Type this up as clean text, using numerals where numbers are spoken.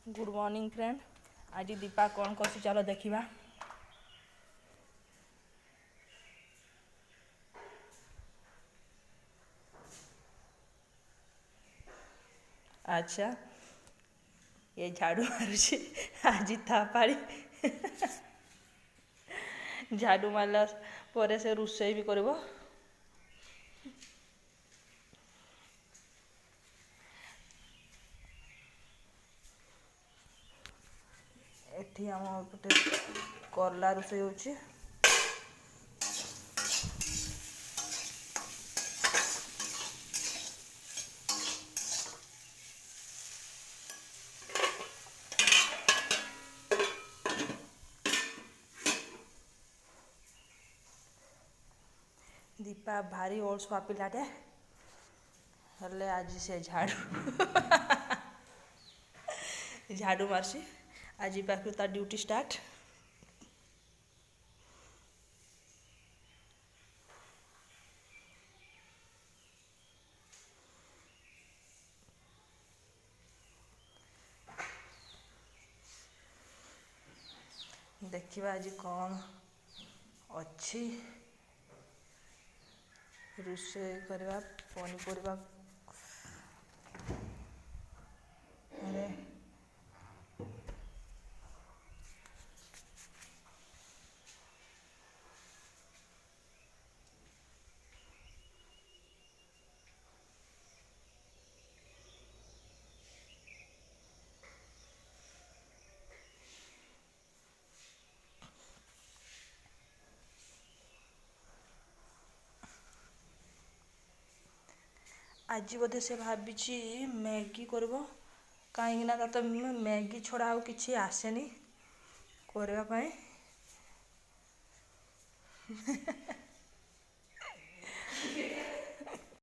Good morning friend. ଆଜି ଦୀପା କ'ଣ କରୁଛି ଚାଲ ଦେଖିବା। ଆଚ୍ଛା, ଏ ଝାଡ଼ୁ ମାରୁଛି। ଆଜି ତା ପାଳି। ଝାଡ଼ୁ ମାରିଲା ପରେ ସେ ରୋଷେଇ ବି କରିବ। ଏଠି ଆମ ଗୋଟେ କଲା ରୋଷେଇ ହେଉଛି। ଦୀପା ଭାରି ଅଳସୁଆ ପିଲାଟେ, ହେଲେ ଆଜି ସେ ଝାଡ଼ୁ ମାରୁଛି। ଆଜି ପାଖରୁ ତା ଡ୍ୟୁଟି ଷ୍ଟାର୍ଟ। ଦେଖିବା ଆଜି କ'ଣ ଅଛି ରୋଷେଇ କରିବା। ପନିପରିବା ଆରେ, ଆଜି ବୋଧେ ସେ ଭାବିଛି ମ୍ୟାଗି କରିବ, କାହିଁକିନା ତା ତ ମ୍ୟାଗି ଛଡ଼ା ଆଉ କିଛି ଆସେନି କରିବା ପାଇଁ।